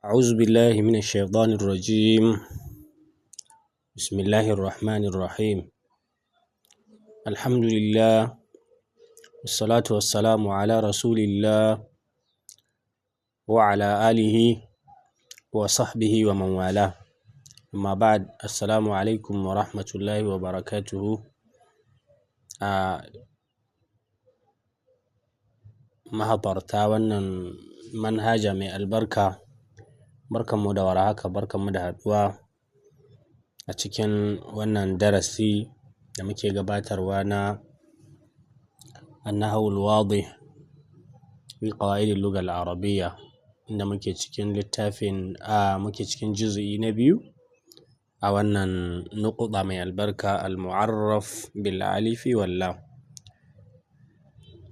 أعوذ بالله من الشيطان الرجيم. بسم الله الرحمن الرحيم. الحمد لله، والصلاة والسلام على رسول الله وعلى آله وصحبه ومن والاه. أما بعد، السلام عليكم ورحمة الله وبركاته. آه mahabarta wannan manhaja mai albarka, barkanmu da warhaka, barkanmu da haɗuwa a cikin wannan darasi da muke gabatarwa na annahawul wadih fi qawaidil lugha al arabiyya, inda muke cikin littafin a muke cikin juz'i na biyu a wannan nuqta mai albarka, al mu'arraf bil alifi wal lam.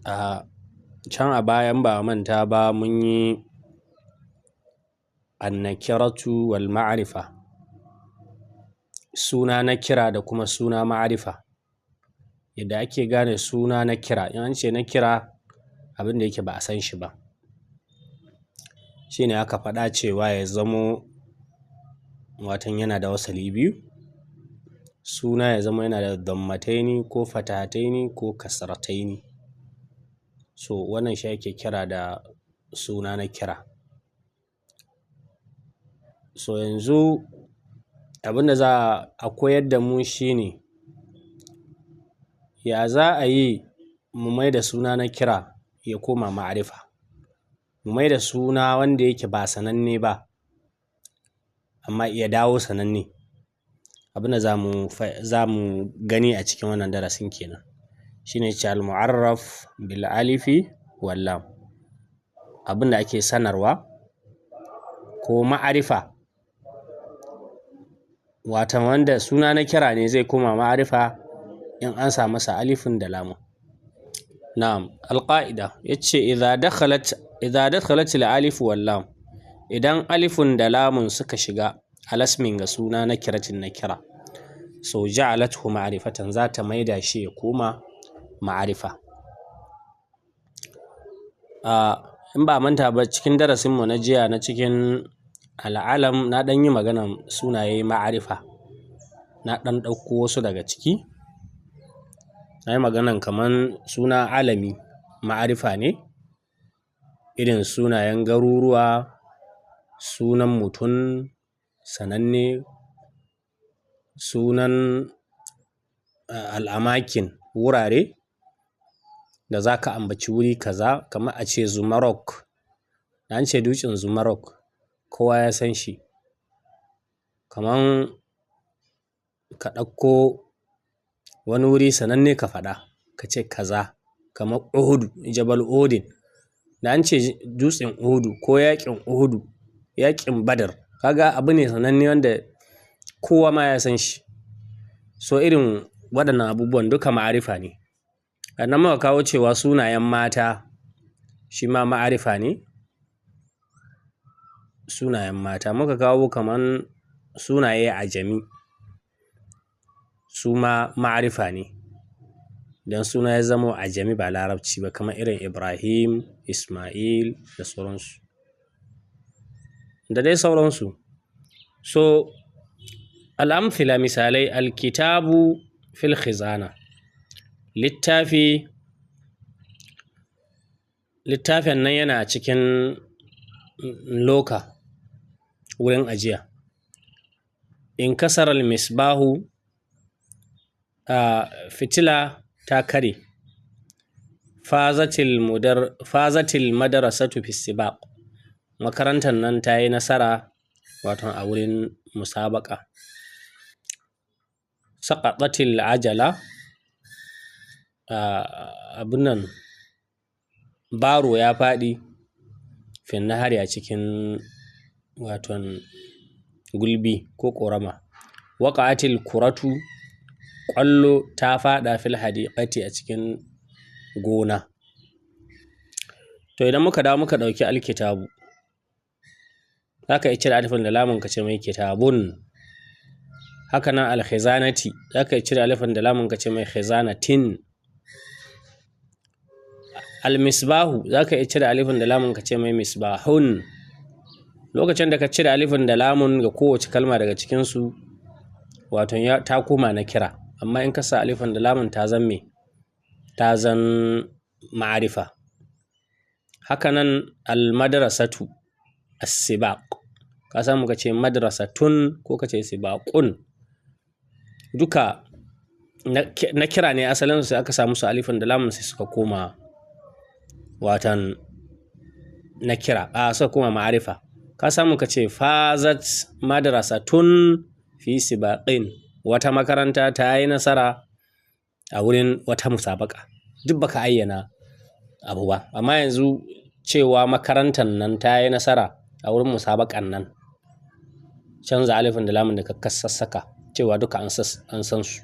A can a bayan ba a manta ba, mun yi annakiratu wal ma'arifa, suna na kira da kuma suna ma'arifa, yadda ake gane suna na kira. In an ce na kira, abin da yake ba a san shi ba, shine aka faɗa cewa ya zamo watan yana da wasali biyu, suna ya zama yana da dammataini ko fatahataini ko kasrataini. So wannan shi ake kira da suna na kira. So yanzu abin da za a koyar da mu shine ya za a yi mu mai da suna na kira ya koma ma'arifa, mu mai da suna wanda yake ba sananne ba amma ya dawo sananne. Abin da za mu gani a cikin wannan darasin kenan shine ce al-mu'arraf bil alifi wal lam, abin da ake sanarwa ko ma'arifa, watan wanda suna na kira ne zai koma ma'arifa in an sa masa alifin da lamun. Na'am, alqa'ida yace idza dakhalat al-alif wal lam, idan alifun da lamun suka shiga alasmin ga suna na kiratin na kira, so ja'alathu ma'rifatan, za ta maida shi ya koma ma'arifa. In ba manta ba, cikin darasinmu na jiya na cikin al'alam, na ɗan yi maganan sunaye ma'arifa, na ɗan ɗauko wasu daga ciki. Na yi maganan kaman suna alami ma'arifa ne, irin sunayen garuruwa, sunan mutum sananne, sunan al'amakin wurare da za ka ambaci wuri kaza, kamar a ce Zumarok. Da an ce dutsen Zumarok, kowa ya san shi. Kaman ka ɗauko wani wuri sananne ka faɗa, ka ce kaza, kamar Uhudu, Jabal Uhudin. Da an ce dutsen Uhudu ko yaƙin Uhudu, yaƙin Badar, kaga abu ne sananne wanda kowa ma ya san shi. So irin waɗannan abubuwan duka ma'arifa ne. Sannan muka kawo cewa sunayen mata shi ma ma'arifa ne. Sunayen mata muka kawo, kaman sunaye ajami, su ma ma'arifa ne. Idan suna ya zamo ajami, ba Larabci ba, kamar irin Ibrahim, Ismail da sauransu, da dai sauransu. So al'amthila, misalai: alkitabu fil khizana, littafi, littafin nan yana cikin loka, wurin ajiya. In kasara misbahu, fitila ta kare. Fazatil madrasatu fi sibaq, makarantar nan ta yi nasara wato a wurin musabaka. Saqatatil ajala, abun nan, baro ya faɗi fin nahari, a cikin waton gulbi ko ƙorama. Waqa'atil kuratu, ƙwallo ta faɗa fil hadiqati, a cikin gona. To idan muka dawo muka ɗauki alkitabu, za ka iya cire alifin da lamun ka ce mai kitabun. Haka nan alkhizanati, za ka iya cire alifin da lamun ka ce mai khizanatin. Almisbahu, za ka iya cire alifin da lamun ka ce mai misbahun. Lokacin da ka cire alifin da lamun ga kowace kalma daga cikinsu, wato ta koma na kira. Amma in ka sa alifin da lamun ta zan me? Ta zan ma'arifa. Hakanan almadrasatu as-sibaq. Ka samu ka ce madrasatun ko ka ce sibaqun. Duka na kira ne asalin sai aka samu su alifin da lamun sai suka koma watan na kira, a suka koma ma'arifa. Ka samu ka ce fazat madrasatun fi sibaqin. Wata makaranta ta yi nasara a wurin wata musabaka. Duk baka ayyana abu ba. Amma yanzu cewa makarantar nan ta yi nasara a wurin musabakan nan, canza alifin da lamun da ka sassaka cewa duka an san su.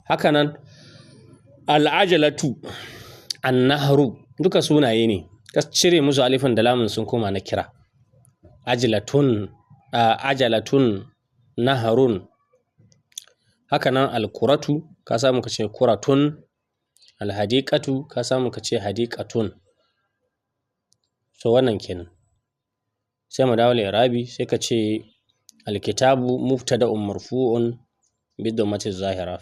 Hakanan al'ajalatu, annahru, duka sunaye ne. Ka cire musu alifin da lamun sun koma na kira. Ajalatun, ajalatun, naharun. Hakanan alkuratu, ka samu ka ce kuratun. Alhadiqatu, ka samu ka ce hadiqatun. So wannan kenan. Sai mu dawo li'irabi, sai ka ce alkitabu mubtada'un marfu'un bidammati zahira.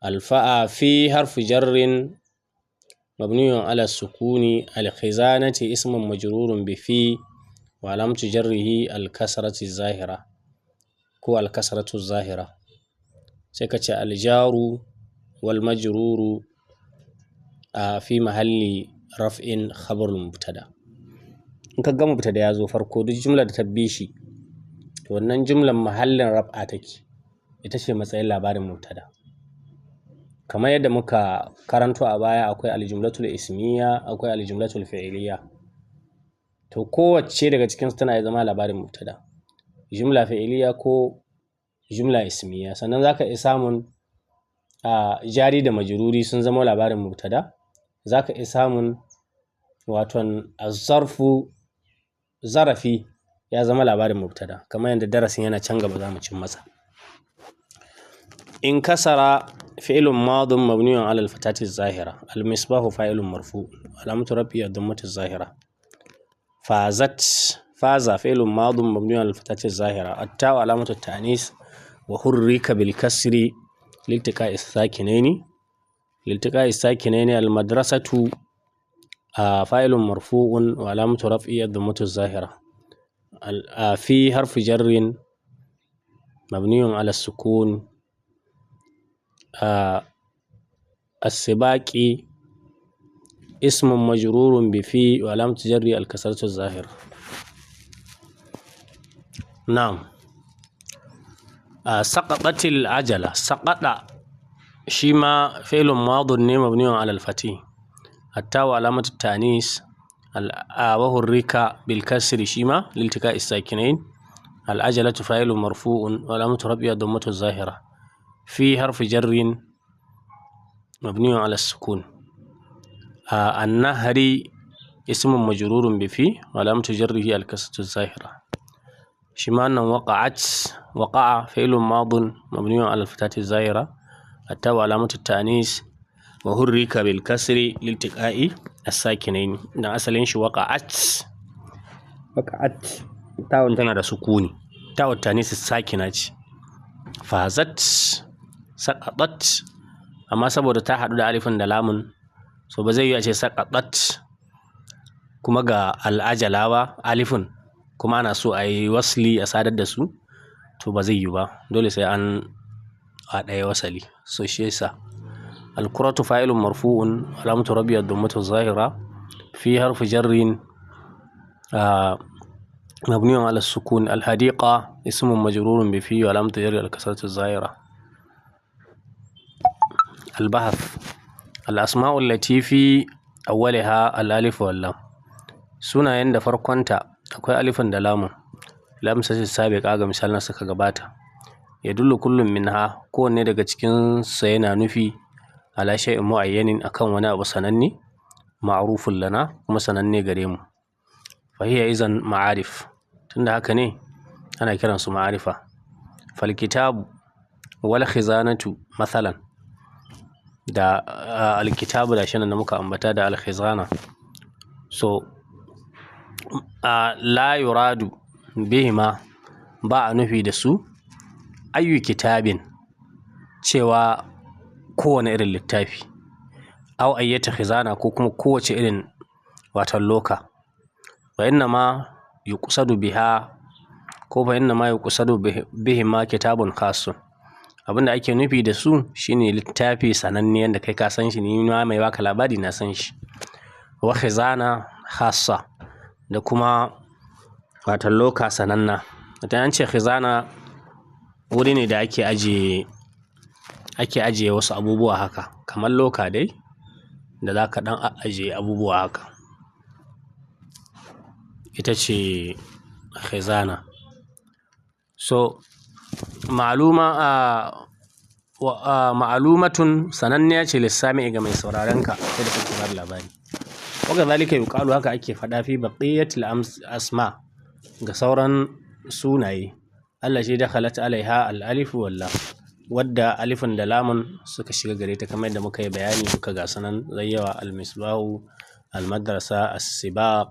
Alfa'a fi harfi jarrin mabniyun ala sukuni. Alkhizanati ismun majrurun bi fi wa alamatu jarrihi alkasrati zahira ko alkasratu zahira. Sai ka ce aljaru wal majruru a fi mahalli raf'in khabarul mubtada. In ka ga mubtada ya zo farko, duk jumlar da ta bi shi, to wannan jumlar mahallin raf'a take, ita ce matsayin labarin mubtada. Kamar yadda muka karanto a baya, akwai aljumlatul ismiya, akwai aljumlatul fi'iliya. To kowacce daga cikinsu tana iya zama labarin mubtada, jumla fi'iliya ko jumla ismiya. Sannan zaka iya samun a jari da majruri sun zama labarin mubtada. Zaka iya samun waton azzarfu, zarafi ya zama labarin mubtada, kamar yadda darasin yana can gaba za mu cin masa. In kasara fi'lun madin mabniyun ala al-fatati zahira. Al-misbahu fa'ilun marfu, alamatu rafi ad-dammatu zahira. Fazat, faza fi'lun madin mabniyun ala al-fatati zahira. At-ta'u alamatu at-ta'nis wa hurrika bil kasri liltiqa'i as-sakinaini. Liltiqa'i as-sakinaini. Al-madrasatu fa'ilun marfu'un wa alamatu raf'i ad-dammatu zahira. Fi harfi jarrin mabniyun ala sukun. As-sibaqi ismun majrurun bi fi wa alamatu jarri al-kasratu zahira. Na'am. Saqatatil ajala. Saqata shi ma fi'lun madin ne mabniyun ala al-fatih. Hatta wa alamatu ta'nis wa hurrika bil kasri shi ma liltika'i sakinain. Al-ajalatu fa'ilun marfu'un wa alamatu rafi'i ad-dammatu zahira. Fi harfi jarrin mabniyun ala sukun. An-nahri ismun majrurun bi fi wa alamatu jarrihi al-kasratu zahira. Shi ma wannan waqa'at, waqa'a fi'lun madin mabniyun ala al-fatati zahira. Hatta wa alamatu ta'nis wa hurrika bil kasri liltiqa'i as-sakinain. Dan asalin shi waqa'at, waqa'at tawun tana da sukuni, tawun ta'nis sakina ce. Fazat, saqatat, amma saboda ta haɗu da alifin da lamun, so ba zai yi a ce saqatat kuma ga al'ajala ba alifin, kuma ana so a yi wasli a sadar da su, to ba zai yi ba, dole sai an a ɗaya wasali. So shi yasa al-kuratu fa'ilun marfu'un alamatu rabi ad-dammatu zahira. Fi harfi jarrin mabniun ala sukun. Al-hadiqa ismun majrurun bi fi wa alamatu jarri al-kasratu zahira. Al-bahth al-asma'u allati fi awwaliha al-alif wal lam. Sunayen da farkonta akwai alifin da lamun, lam sai sabiqa ga misalan suka gabata. Ya dullu kullum minha, kowanne daga cikin sa yana nufi ala shay'in mu'ayyanin, akan wani abu sananne, ma'rufun lana, kuma sananne gare mu. Fa hiya izan ma'arif, tunda haka ne ana kiran su ma'arifa. Fal kitabu wal khizanatu mathalan, da alkitabu da shi da muka ambata da al khizana. So La yuradu bihima, ba a nufi da su, ayyu kitabin, cewa kowane irin littafi, aw ayyata khizana, ko kuma kowace irin watan loka. Wa inna ma yuqsadu biha, ko fa inna ma yuqsadu bihima kitabun khassun. Abinda ake nufi da su shine littafi sananne yanda kai ka san shi, ni ma mai baka labari na san shi. Wa khizana khassa, da kuma watan loka sananna. Idan an ce khizana, wuri ne da ake ajiye wasu abubuwa haka, kamar loka dai da za ka ɗan ajiye abubuwa haka. Ita ce khizana. So ma'aluma a ma'alumatun, sananniya ce, lissami, ga mai sauraron ka sai da kake bada labari. Wa kazalika yuqalu, haka ake faɗa, fi baqiyatil asma, ga sauran sunaye, allati dakhalat alaiha al-alif wal lam, wadda alifun da lamun suka shiga gare ta, kamar yadda muka yi bayani duka ga sanan zayyawa: al-misbahu, al-madrasa, as-sibaq,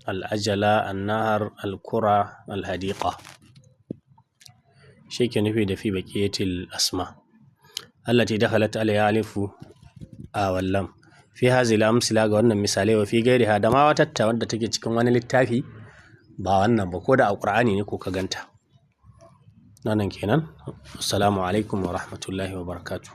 al-ajala, an-nahar, al-kura, al-hadiqa. Shi ke nufi da fi baqiyatil asma allati dakhalat alaiha alifu a wal lam. Fi hadhihi al-amsila, ga wannan misalai, wa fi gairiha, da ma watatta wadda take cikin wani littafi ba wannan ba, ko da a Qur'ani ne ko ka ganta. Wannan kenan. Assalamu alaikum wa rahmatullahi wa barakatuh.